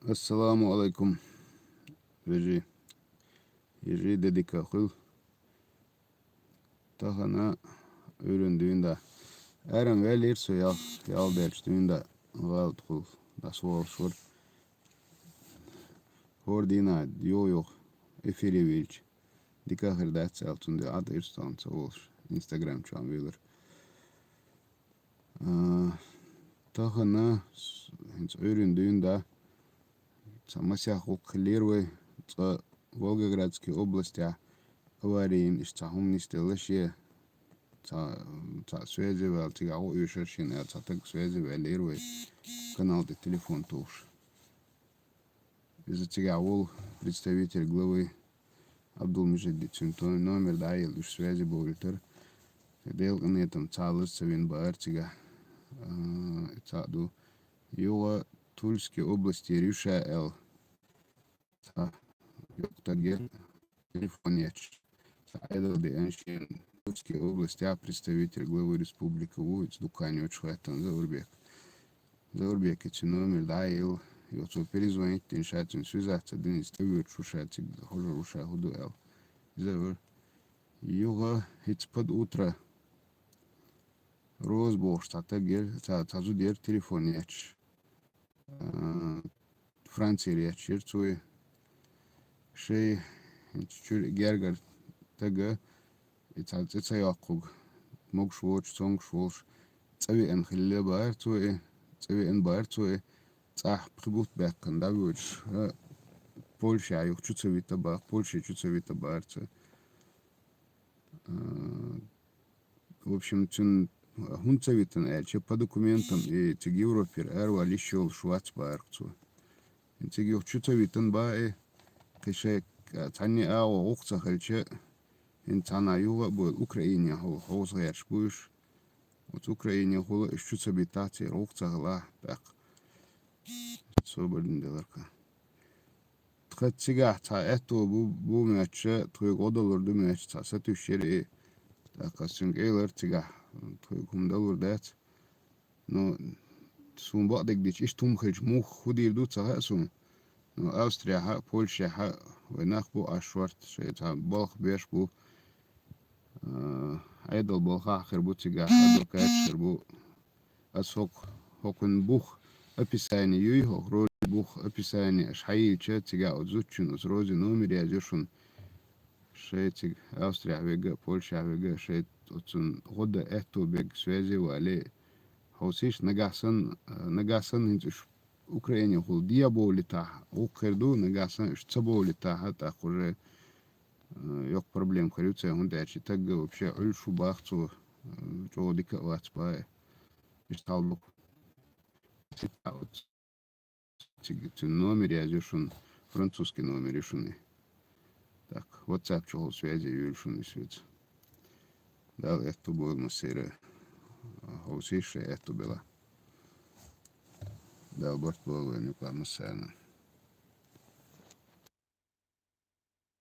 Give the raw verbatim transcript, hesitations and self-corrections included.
Ассаламу алайкум, вежарий. Ежарий, де дика хуьлда. Тахана Ӏуйранна дуьйна да. Аьрам ваьллера со ял-, ялх даьлча дуьйна да, гӀалат хул, дӀасавоалаш вар. ХӀора дийнахьа юха-юха эфире вилча, дика хир дац аьлла, цундела Ӏа тӀа ирс тахана ца волаш, Instagram чу вилар. А, тахана с-, хӀинца Ӏуйранна дуьйна да, цхьа масех гӀуллакх хилира вай, цкъа Волгоградский областехь авари йина, иштта цхьа хӀума нисделла шен, цхьа, цхьа связи ваьлла, цигахь гӀо оьшура шена аьлла, цхьа таг связи ваьллера вай, канал тӀе телефон тухуш. Иза цигахь волу представитель главы Абдулмежидов, цуьнан то-, номер дӀа а елла, уьш связи бовлийтира. Делан къинхетамца цхьа а лаза ца вина баара цигахь. А, и цхьаъ ду. Юха Тульский областера ю ша аьлла, цхьа йоккха таг яра, телефон етташ. Цхьа Ӏедал деана шена, Тульский областехь представитель главы республики ву, иза дукан йоцуш хаттар Заурбек. Заурбека цуьнан номер дӀа а елла, юха цо перезвонить дина, ша цуьнца связаться дина, иза тӀевоьдуш ву ша, цига хьожур ву ша, хӀун ду аьлла. Иза вара. Юха хӀинца под утро Роза бохуш цхьа таг яра, цхьа, цхьа зуда яра телефон етташ. А, Францера етташ яра цо и. Шайн хӀинца чуьра гергара тага и цхьа цӀе ца йоккхург, могуш воцуш, цомгуш волуш, цӀа веана хилла баара цо и, цӀа веана баара цо и, цӀахь пхи бутт баьккхина дӀавоьдуш, а, Польшехь юха чу ца вита баара, Польше чу ца вита баара цо. А, в общем, цуьнан хӀунда ца витина аьлча, по документам и цига Европера аравала йиш йолуш вац баара цо. Цига юха чу ца витина баара и, кхин шайн цхьанне агӀо гӀуллакх ца хилча, хӀинца цхьана юха а бу, Украинехула хьовса гӀерташ бу уьш. Оцу Украинехула уьш чу ца битахь, церан гӀуллакх ца хилахь, тӀаккха собар дина деларг. Тхан цигахь цхьа аьтто бу, бу моьттуш, тхоьга гӀо далур ду моьттуш, цхьа сатуьйсуш яра и. ТӀаккха ас цуьнга элира цигахь, тхоьга хӀума далур дац. Ну, суна бакъдерг дийцича, иштта хӀума хилча муха, хӀун дийр ду ца хаьа суна. Ну, Австрехь а, Польшехь а вай нах бу Ӏаш шорта, шайн цхьа балха беш бу. А, Ӏедал балхахь а хир бу цигахь, адвокаташ хир бу. Ас хӀокху, хӀокхуьнан бух, описание юй, хӀокху Рози бух описание аша хьайийча, цигахь оцу зудчун оцу Рози номер язйо шуна. Шайн цига Австрехь верг а, Польшехь верг а, шайн оцунна гӀо дан аьтто берг, связи вале. Хьовсийша, нагахь санна, а, нагахь санна хӀинца уьш Украинехула де а бовлийтахь, гӀуллакх хир ду, нагахь санна уьш ца бовлийтахь, тӀаккха уже, а, йоккха проблема хир ю церан, хӀунда аьлча и таг вообще Ӏуьллуш ву баха цо, а, чӀогӀа дика а вац баха. Иштта хьал ду. Цига цуьнан номер язйо шуна, французский номер ю шуна. Так, WhatsApp чухула связи юйла шуна и соьца. Дала аьтто бойла массеран, хьовсийша шайн аьтто белахь. Дала барт бойла вайн юкъахь массарна.